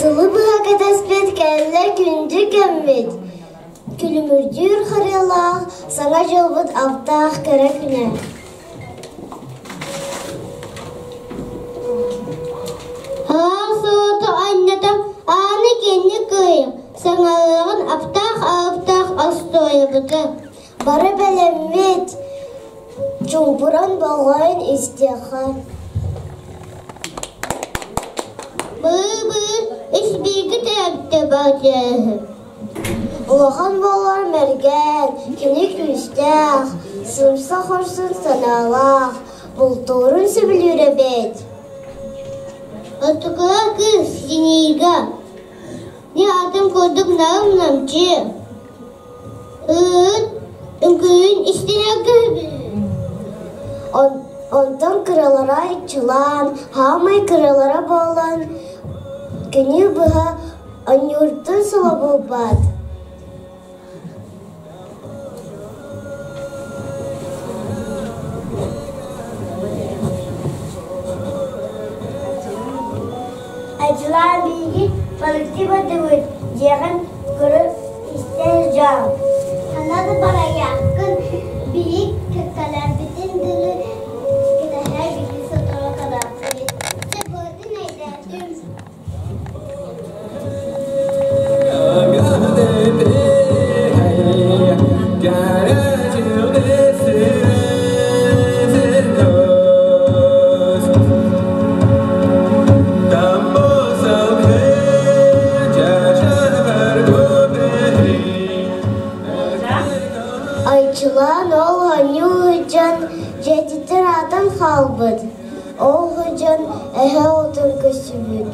Сылы быһа кэтэспит кэллэ күндү кэммит, күлүмүрдүүр харыалаах Саҥа дьылбыт аптаах кэрэ күнэ. Аал суоту анньатан ааны киэҥник кыайан, саҥалыаҕын аптаах-алыптаах остуойабыты. Бары бэлэммит, чуумпуран болҕойон истиэххэ. Быы-быы үс бииргэ төрөөбүттэр баҕатыаһы. Улахан буолар мэргэн, кини күүстээх, сымса хорсун санаалаах, бултуурун сөбүлүүр эбит. Оттукула кыыс Синига, не атын курдук нарым-намчы, ыыт, үҥкүүн истинэргэ Онтон кыралара иччилаан, хаамай кыралара буолан, күнү быһа Анньууртан сыла буолбаат Айдьылаан биһиги балыктыы бардыбыт, дьиэҕин көрө истэ дьон. Ханна да барайааккын, биһик кэккэлэрбитин дылы кэтэһэ биһи сотору кэлээхпит. Чэ, быатын өйдөөтүм. Айчылаан ол оонньуу сылдьан дьиэтиттэн аатан хаалбыт. Ол сылдьан эһэ отун көрсүбүт.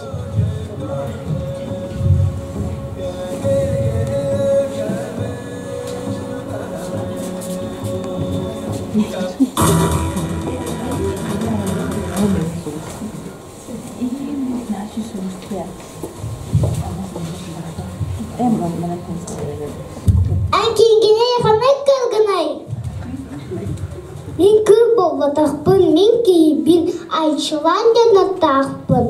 Эн киҥкинэй ханнык кылгынай? Мин кыыл буолбатахпын, мин киһибин, Айчылаан диэн аттаахпын.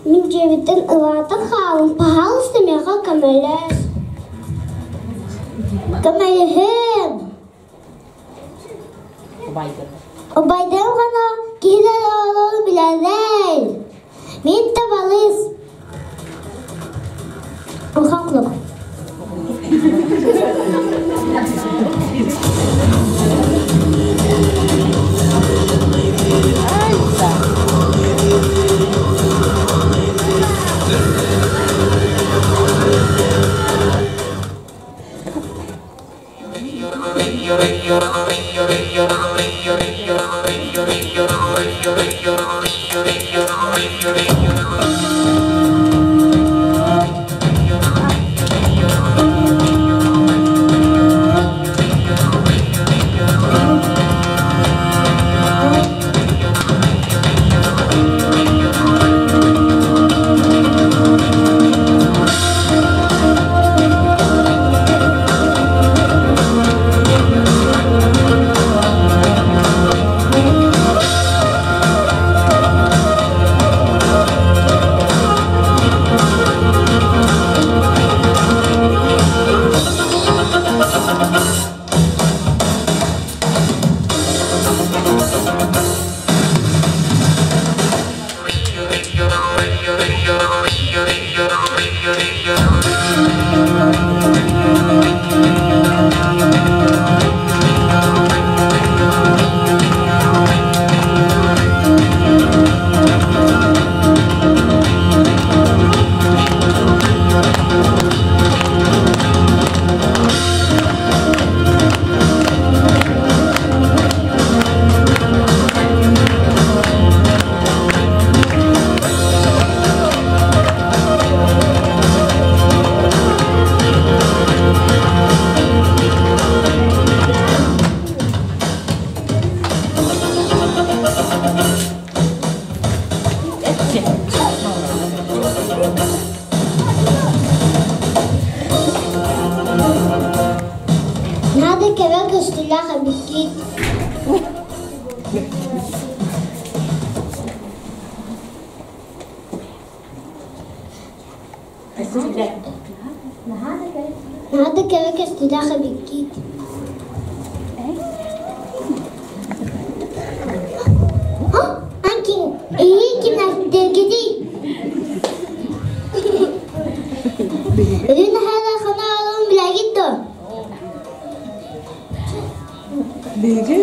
Мин дьиэбиттэн ылаата хаалын, пожалуйста, миэхэ көмөлөс. Көмөлөһүөм. Убайдарым хана киһи да оҕолору билэллэр. Мин табалыс. Улахан кулук. Наһаа да кэрэ көстүүлээх эбиккит. Ан ким эһиги кимнээхтэргитий? Өрүү наһаа ханаалын билэҕит дуо? Биһиги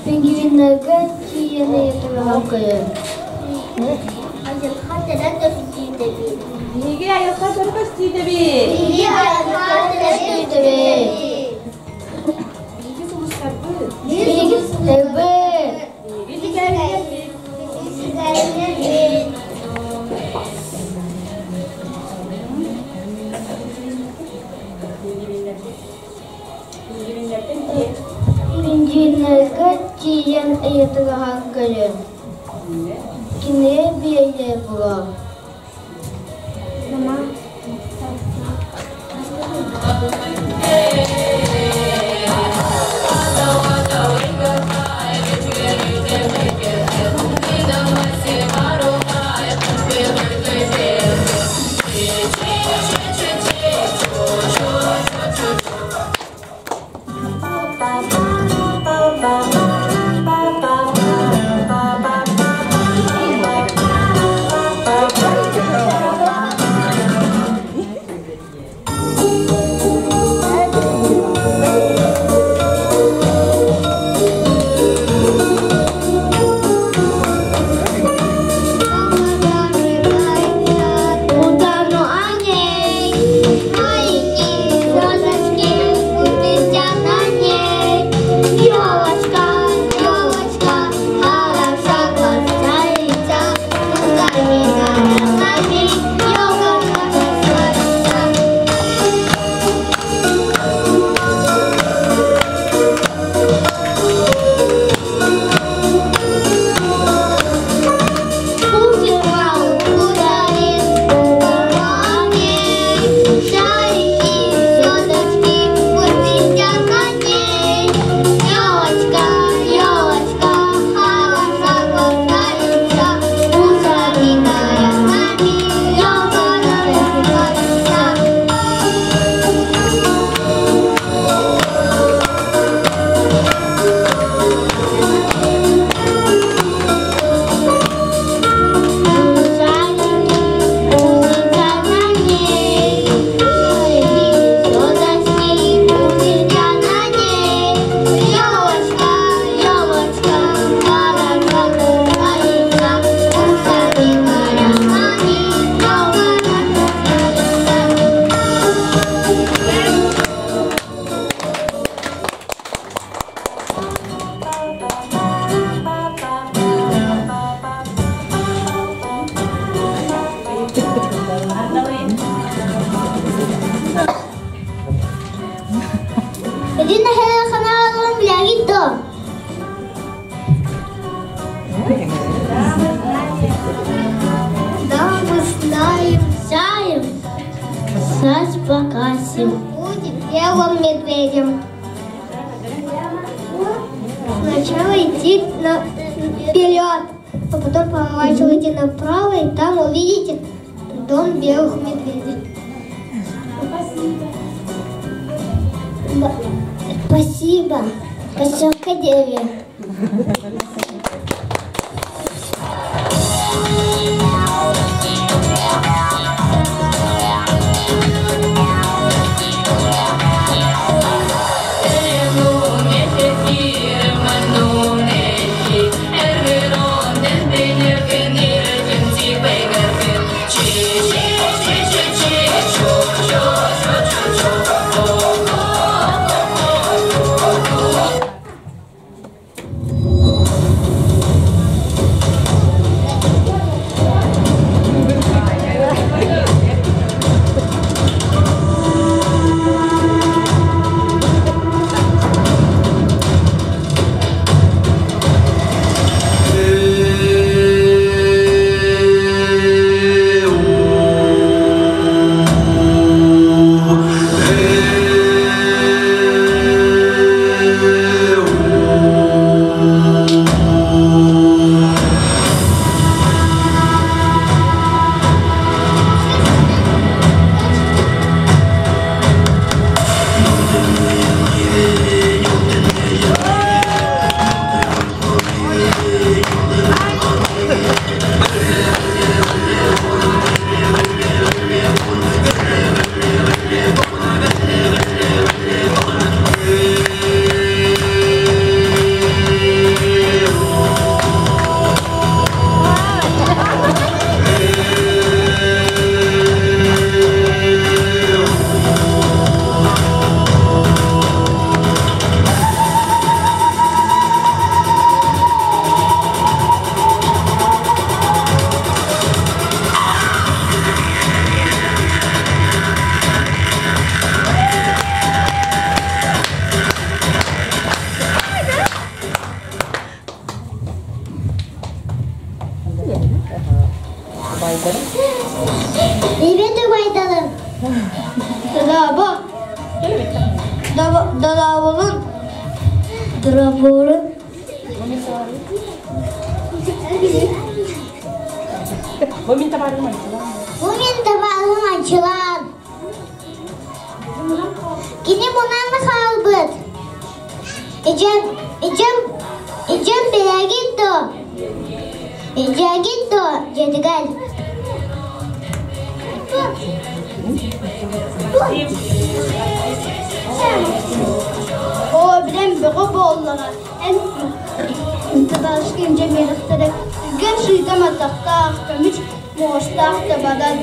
Пингвиннэргэ тиийэн ыйыталаһан көрөр. Айылҕа төрө көстүүтэбит. Биһиги айылҕа төрө көстүүтэбит. Биһиги айылҕа төрө көстүүтэбит. Биһиги сулустарбыт. Биһиги сулустарбыт. Биһиги дьүкээбиллэрбит. Биһиги Пингвиннэргэ тиийэн ыйыталаһан көрөр. Кини биэрэ буолуо. Эдин ханаалын билэҕит дуо? Да, мы знаем, знаем. Сась покасим. Будет белым медведем. Сначала идти на вперед, а потом поворачивайте направо, и там увидите дом белых медведей. Спасибо. Спасибо. Поселка Деви. Убайдарым. Привет, убайдарым. Дорообо. Дорооболун. Дорооболун. Бу мин табаарым Анчылаан. Бу мин табаарым Анчылаан. Кини мунан хаалбыт. Эдьэм, эдьэм, эдьэм бэлээгин дуо? Эдьээгин дуо, дьиэтигэр? Оо, билэн бөҕө буоллаҕа. Эн табаарыска илдьэ биэрэхтэрэ түргэн сыыдам атахтаах, көмүс муостаах табадан.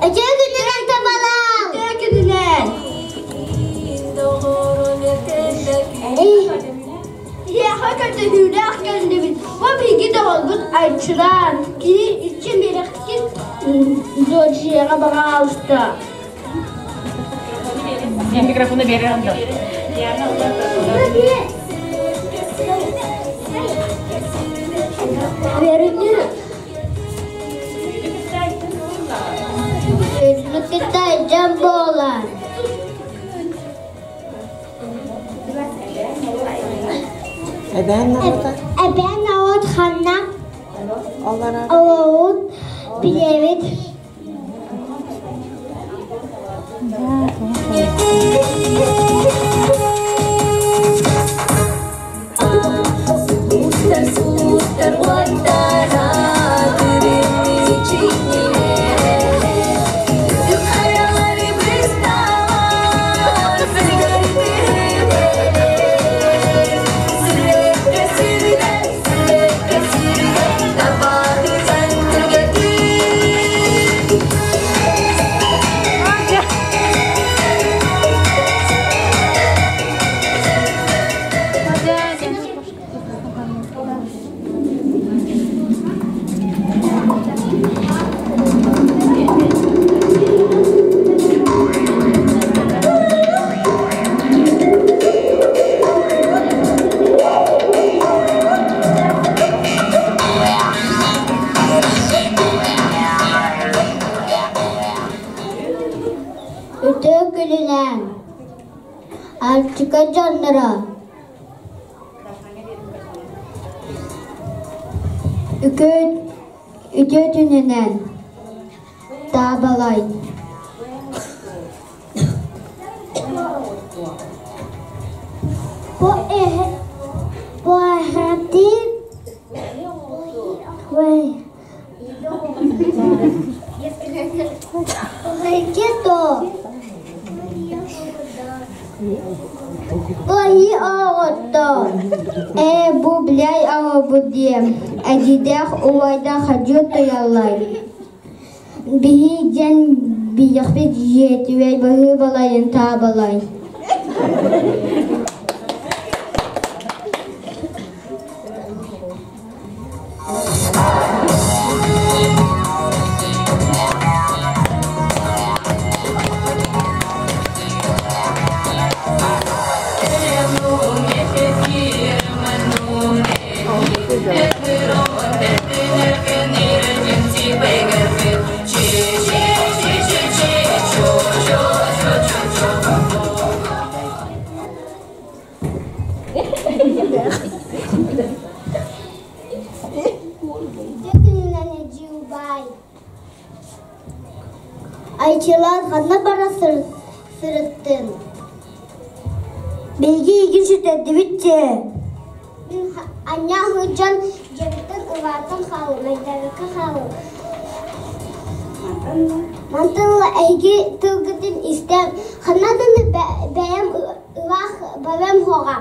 Үтүө күнүнэн табалаан! Үтүө күнүнэн! Эһиэхэ көрдөһүүлээх кэллибит. Бу биһиги доҕорбут Айчыраан. Кини иччи биэрэхтин дочияҕа баҕаалыста. Микрофону берем. Верни. Верни кытай жамбола. Эбээн норуота? Эбээн норуот ханна Олорор. олорун билэбит. Үтүө күнүнэн Арктика дьонноро Үтүө күнүнэн Таабалай Бу эһэтин Ой, оҕото, ээ бу блядь оҕобут диэн, эдьиийдээх убайдаах хадьыы утуйаллар. Биһи диэн биһиэхпит дьиэтигэр баһыыбалайын таабалай. Айчылаан ханна бара сырыттын? Биһиги игин сүтэрдибит дьэ. Мин анньа сылдьан дьиэбиттэн улаатан хаалым, өйдөөбөккө хаалым. Мантан ыла эһиги тылгытын истэн, ханна да бэйэм ылаах барыам суоҕа.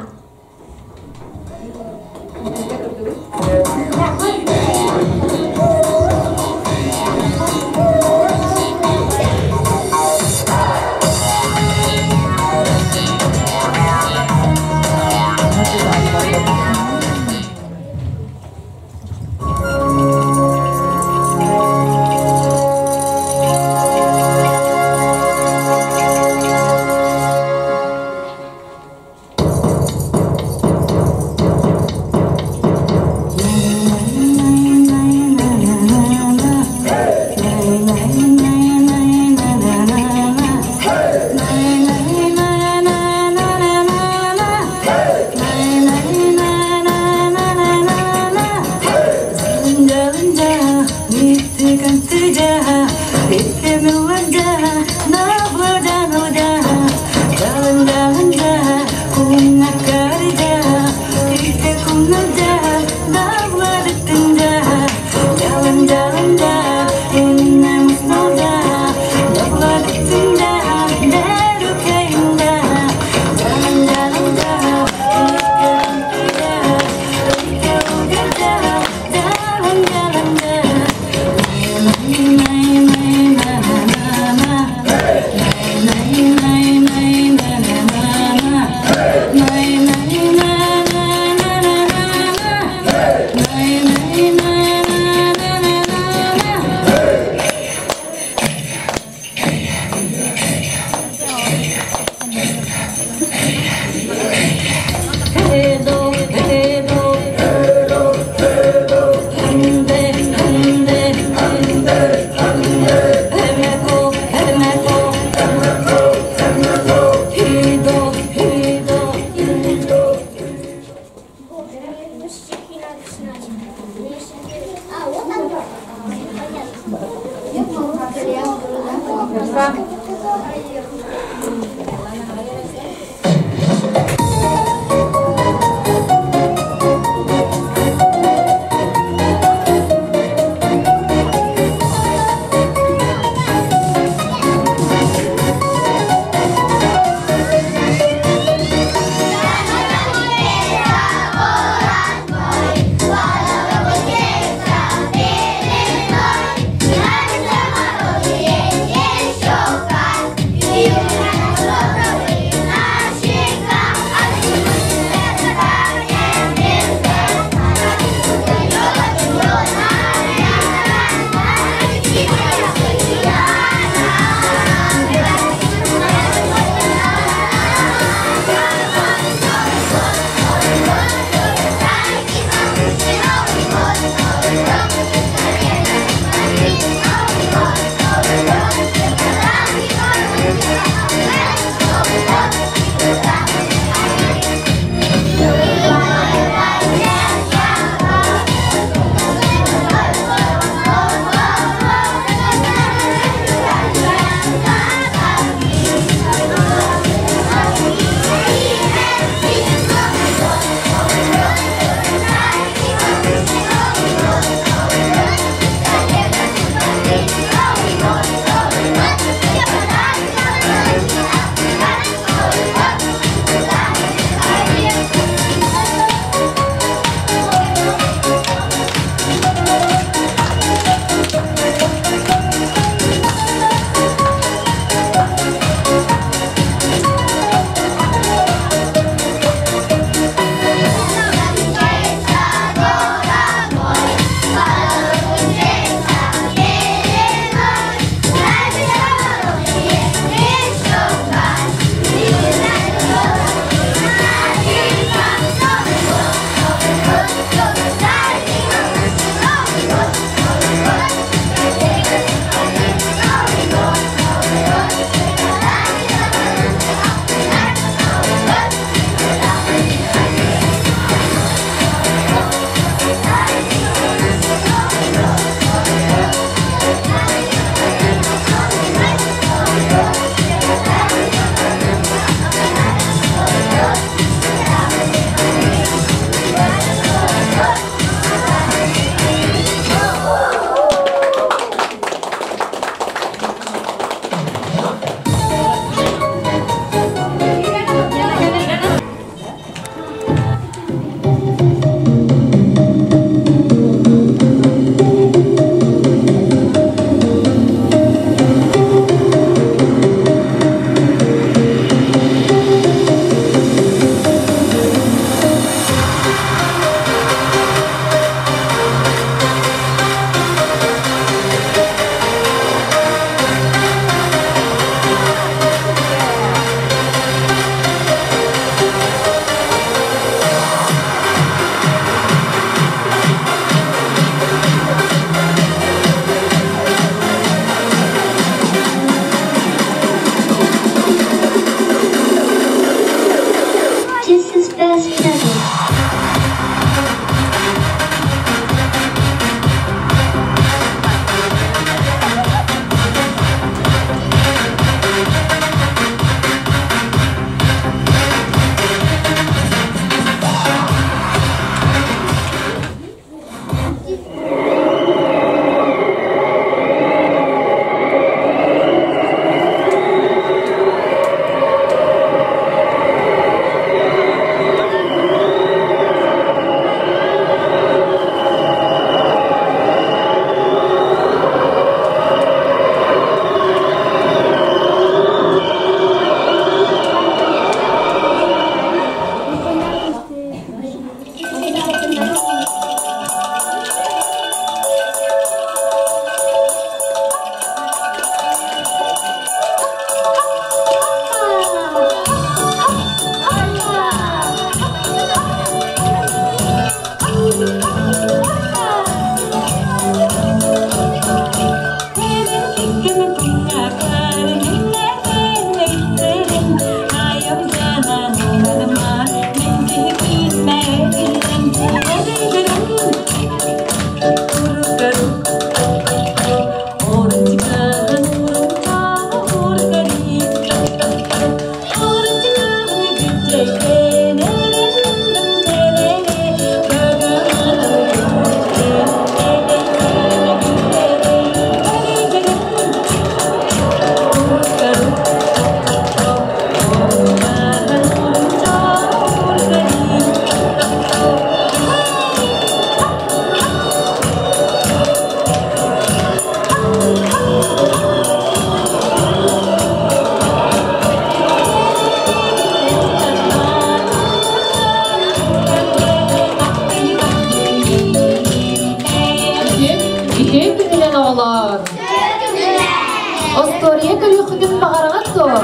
көрүөххүтүн баҕараҕыт дуо?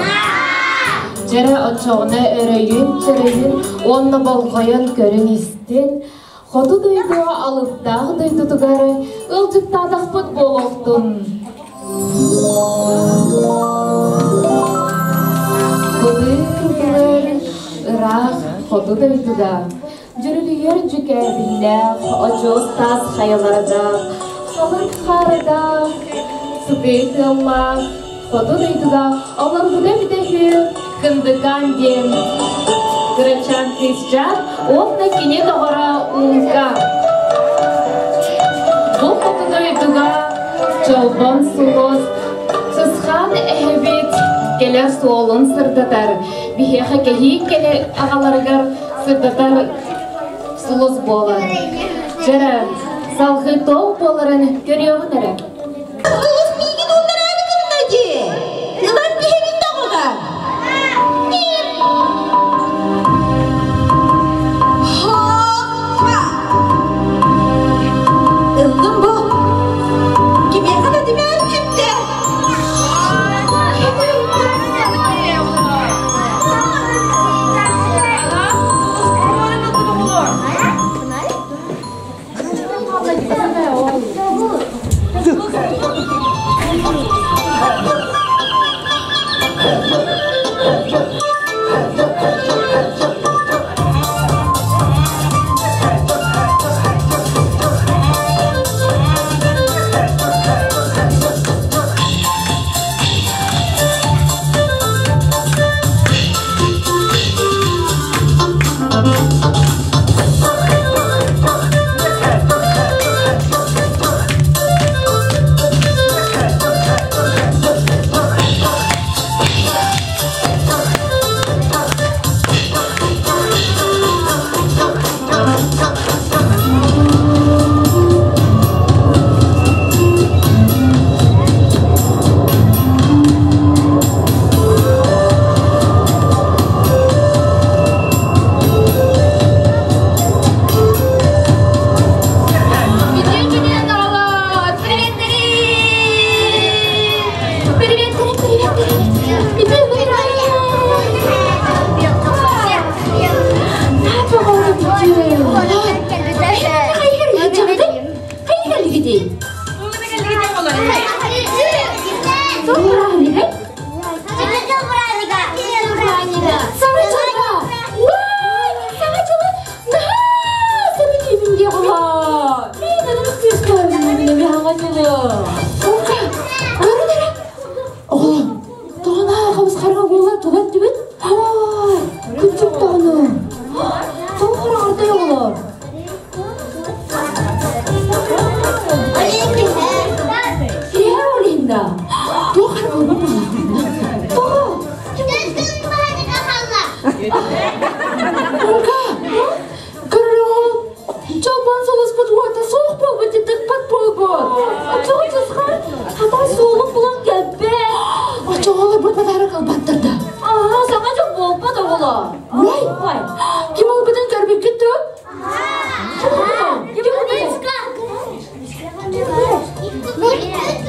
Дьэрэ оччоҕуна өрөйүн-чөрөйүн уонна болҕойон көрүн-истин, хоту дойду алыптаах дойдутугар ыалдьыттаатахпыт буолуохтун. Былыр-былыр ыраах хоту дойдуга Дьүрүлүйэр дьүкээбиллээх, очуос таас хайалардаах, халыҥ хаардаах, сытыы тыаллаах, хоту дойдуга олорбута эбитэ үһү Кындыкаан диэн кырачаан кыысчаан уонна кини доҕоро Уука. Бу хоту дойдуга Чолбон сулус, Сысхаан эһэбит кэлэр суолун сырдатар, биһиэхэ кэһии кэлэ аҕаларыгар сырдатар сулус буолар. Дьэрэ, салгыы туох буоларын көрүөҕүн эрэ. Сулус миигин ууннараары гынна дии. Ылан биһигин доҕуга. Хоппа! Ыллым бу. Кимиэхэ да түмээн кимтэ.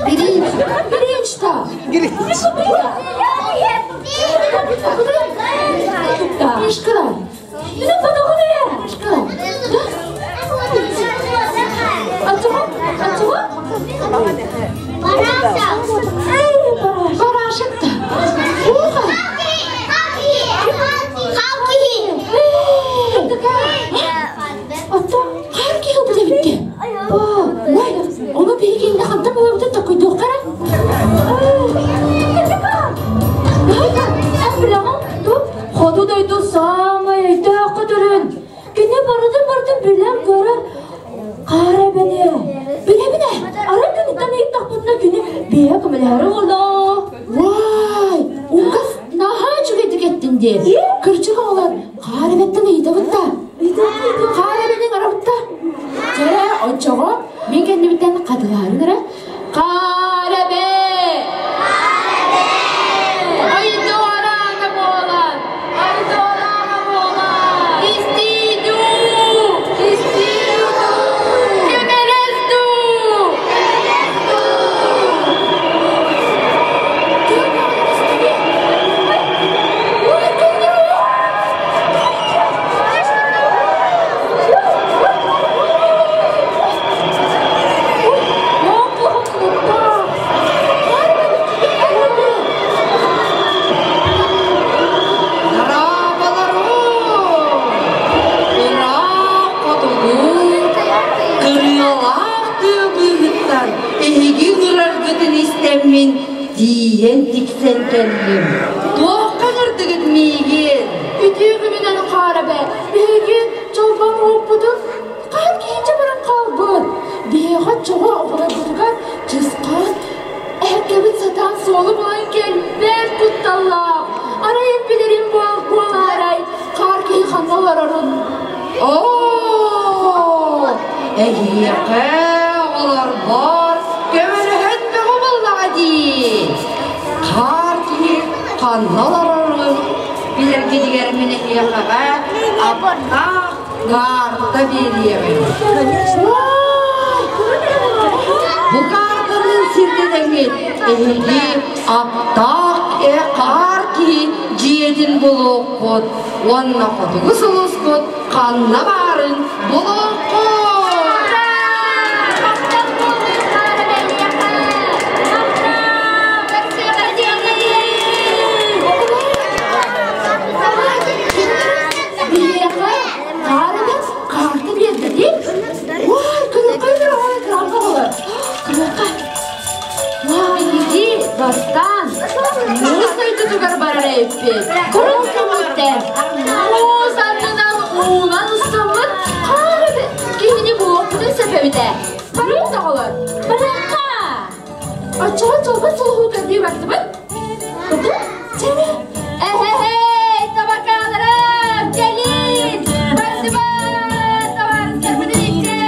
Привет, привет, привет, привет! Тиийэн тиксэн кэллим. Туохха ыҥырдыгыт миигин? Үтүө күнүнэн хаара бэ, биһиги чолбон уоппутун хаһан киһинчэ баран хаалбыт. Биһиэхэ чоҕо оҕолорбутугар чысхаан эһэккэбит сатаан суолу булан кэлбэт кутталлаах. Арай билэрим буолаарай, хаар киһи ханна олорорун. Оо, эһиэхэ оҕолорбор көмөлөһөн бөҕө буоллаҕа дии. Хаар киһи ханна олорорун билэргитигэр мин эһиэхэҕэ аптаах каарта биэриэҕим. Бу каартаны сирдэтэҥҥит эһиги аптаах хаар киһи дьиэтин булуоххут уонна хотугу сулускут ханна баарын булуоххут! Биһиэхэ хаарыгар карта биэрдэ дии. Ой, кыракай кыракай кырамка болар. Кыракай. Вай, иди, бастан. Муус дойдутугар барар эппит. Курун көмүттэ. Муус аннынан уунан устаммыт хаар киһини булуохпутун сөп эбитэ. Барыҥ доҕолор. Барыахха. Оччоҕо чолбон сулуһу көрдүү бардыбыт. Кытын, чэбэ. Эһэһэй, табакааларым, кэлин! Бардыбыт, табаарыстарбытын илдьэ!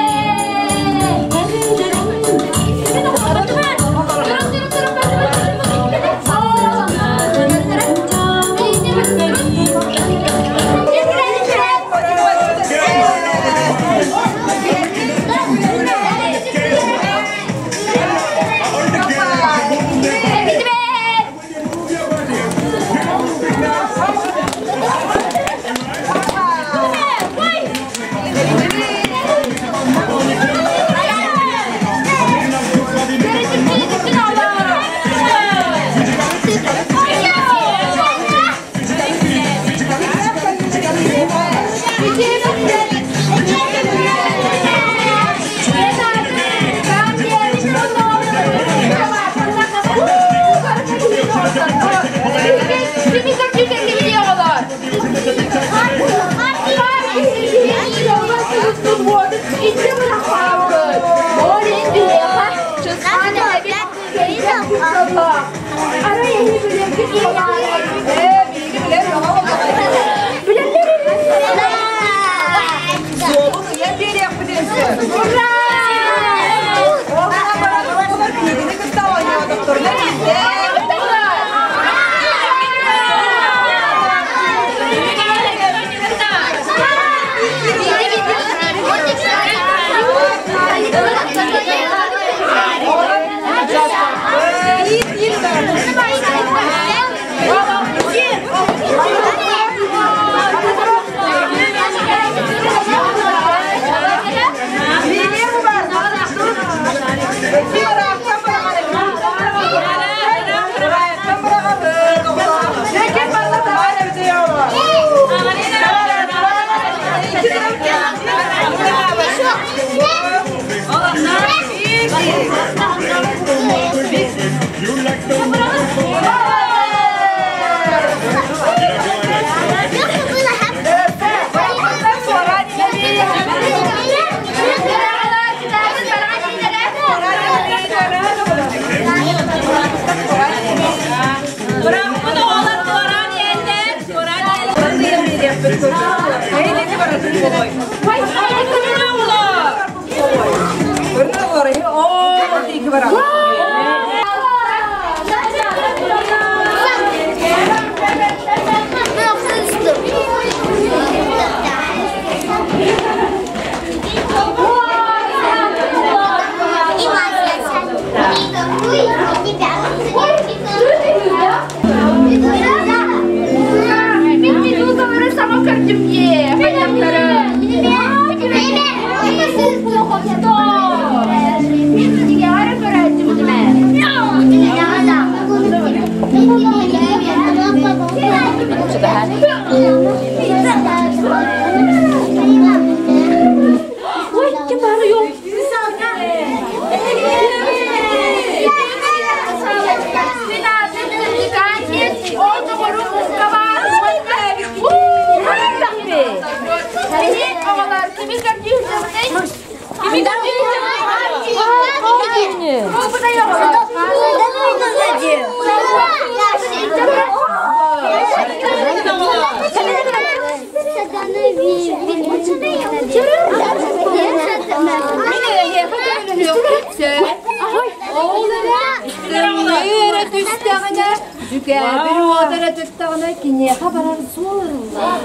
Дьүкээбил уота эрэ түстэҕинэ киниэхэ барар суол арыллар.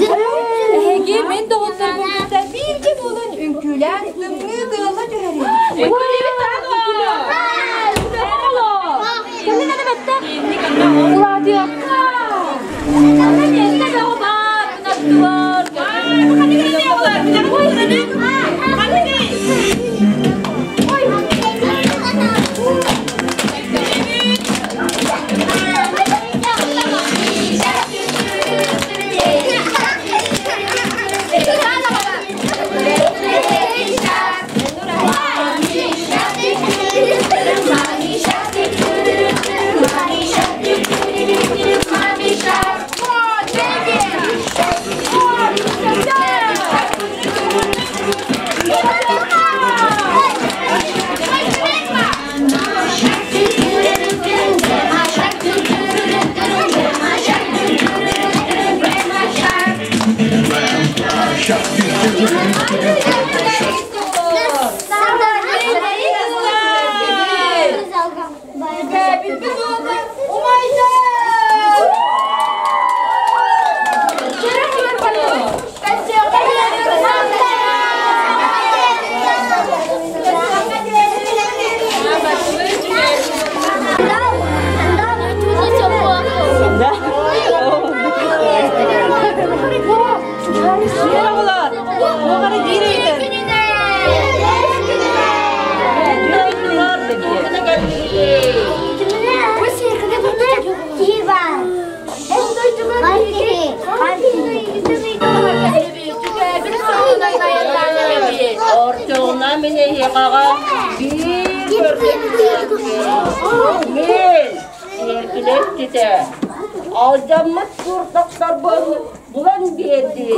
Эһиги мин доҕотторбун кытта бииргэ буолан үҥкүүлээн тымныы тыала түһэрин. Улаатыахха! Миэстэ бөҕө баар, ынаттылар. Ортоҕуна мин эһиэхэҕэ биир Мин сиэркилэ иччитэ алдьаммыт куртахтарбын булан биэрдим.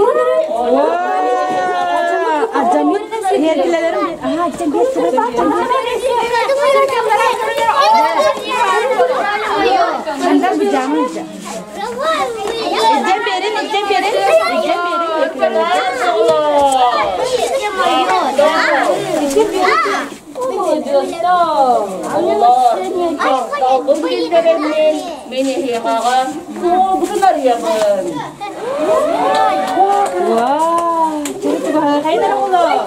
Алдьаммыт сиэркилэлэрим Илдьэн биэрин, илдьэн биэрин, илдьэн биэрин. Махталбын биллэрэммин, мин эһиэхэҕэ суолбутун арыйабын. Вау, хайдар оҕолор?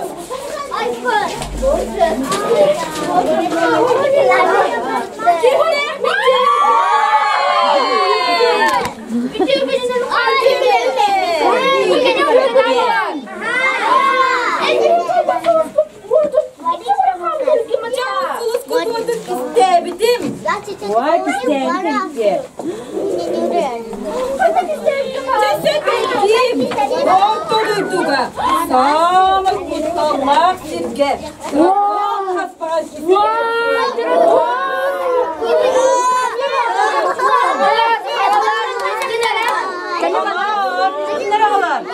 Истээбитим. Ой, кистээбитим. Орто дойдуга саамай кутталлаах сиргэ хаспаҕа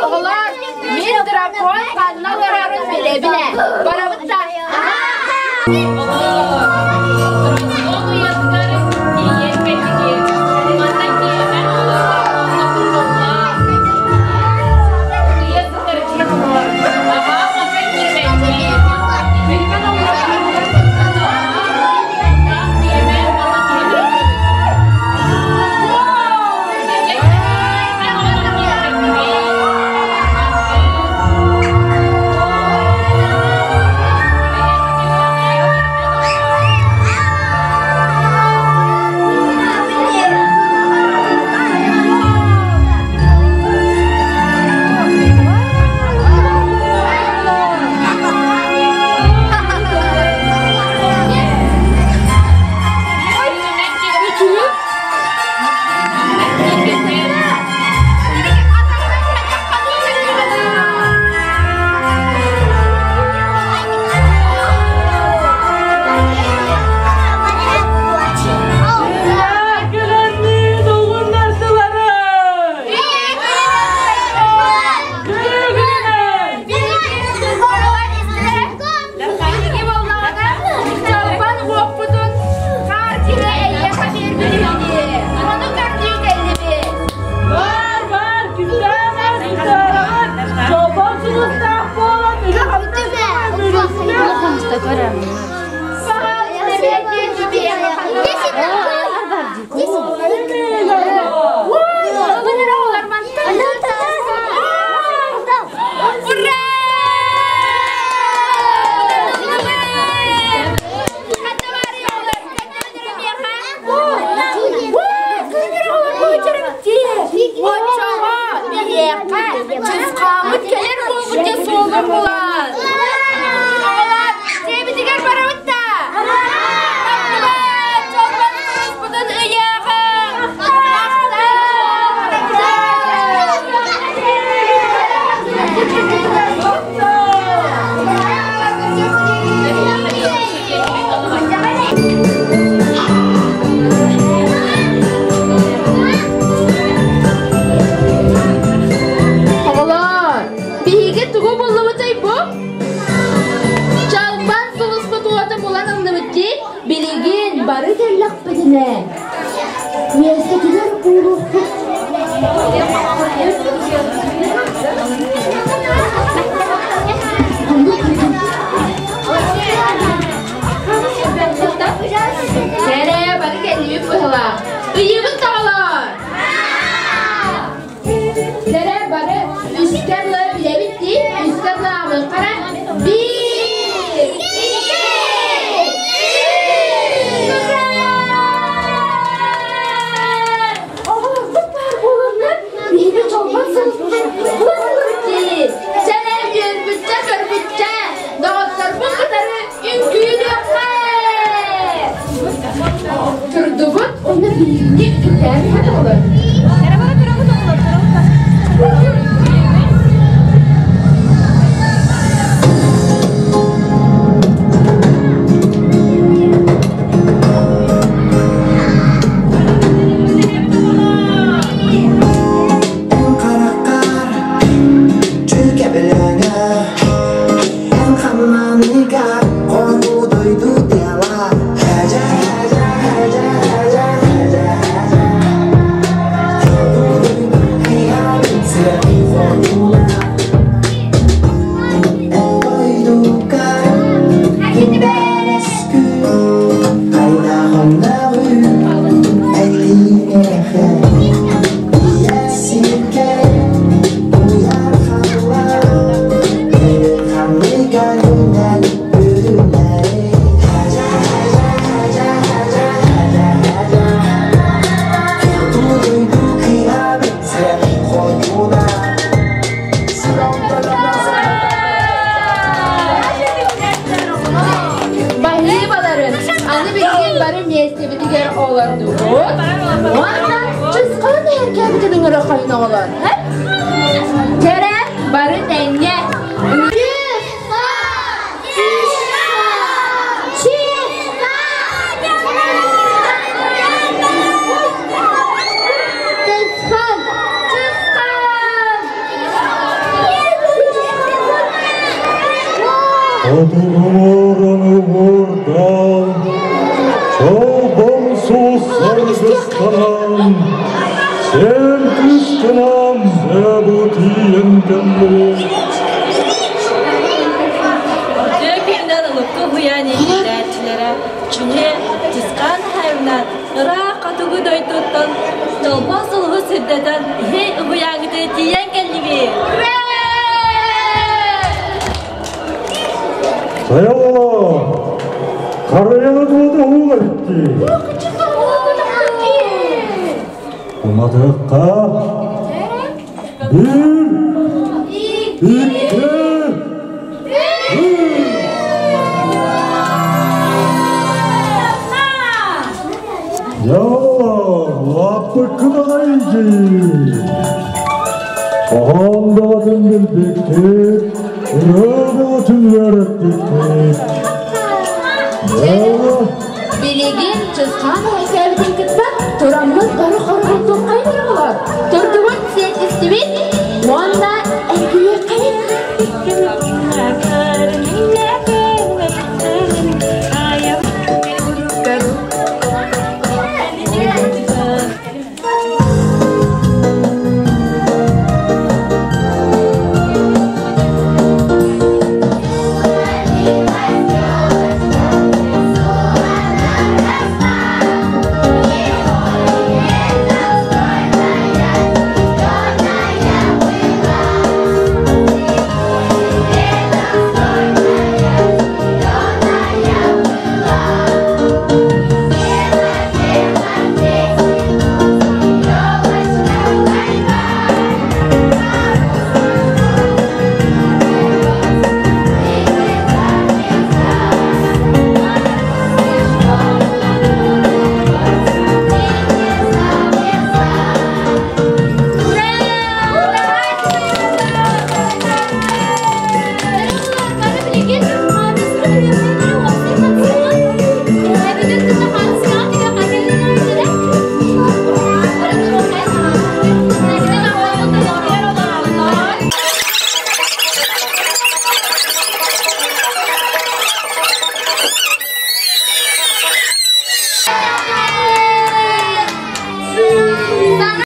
Оҕолор, мин дракон ханна олорорун билэбин ээ. Барабыт да? Дракон уйатыгар тиийэн кэллигит. Манна киэһэ олор дракоҥҥа кутталлаах. Утуйа сытар Аһаа, хата киирбэккин. Биһиэхэ чысхааммыт кэлэр буолбут диэн суолун булан. Оҕолор, дьиэбитигэр барабыт да? Тахсыбат, чолбон сулуспутун ыйыаҕыҥ! Оҕолоор, биһиги тугу буллубутай бу? Чалбан сулуспут уота булан ыллыбыт дии, билигин бары кэллэхпитинэ, миэстэтигэр буолуохпут. Кэрэ, бары кэллибит быһылаах. Ыйыыбыт тоҕолоор! Кэрэ, бары үстэ ыла билэбит дии, үстэ ылаабыт хара биир, икки, үс! Оҕолорбут баар буоланнар, биһиги чолбон сылыспытын булан дии. Сэлэм үөрбүччэ көрбүччэ, доҕотторбун кытары үҥкүүлүөххэ! Турдубут уонна биһигини үктээн иһэн оҕолор. Баһыыбаларын аны билигин бары миэстэбитигэр олордубут уонна чысхаан эһэргээбитин ыҥыра хойун оҕолор. Кэрэ бары тэҥҥэ Хотугулуурун угурдан, чолбон сулус саргыстанан, сен кыскынан зәбутиен кэллибит. Үтүө күнүнэн улукку уһуйаан иитээччилэрэ Чүнүө Чысхаан Хаевна ыраах хотугу дойдуттан чолбон сулуһу сирдэтэн иһи уһуйааҥҥытыгар тиийэн кэллибит. Сайалала! Харыйаны туота уул эбитти. Уматыкка bir, икки, үс! Ялла, лаппыккын аҕай Хоһоон бөҕөтүн билбиккит, ырыа бөҕөтүн үөрэппиккит. Билигин Чысхаан эһээбитин кытта тураммыт бары хоргутуоххайын оҕолор. Турдубут, сиэттистибит.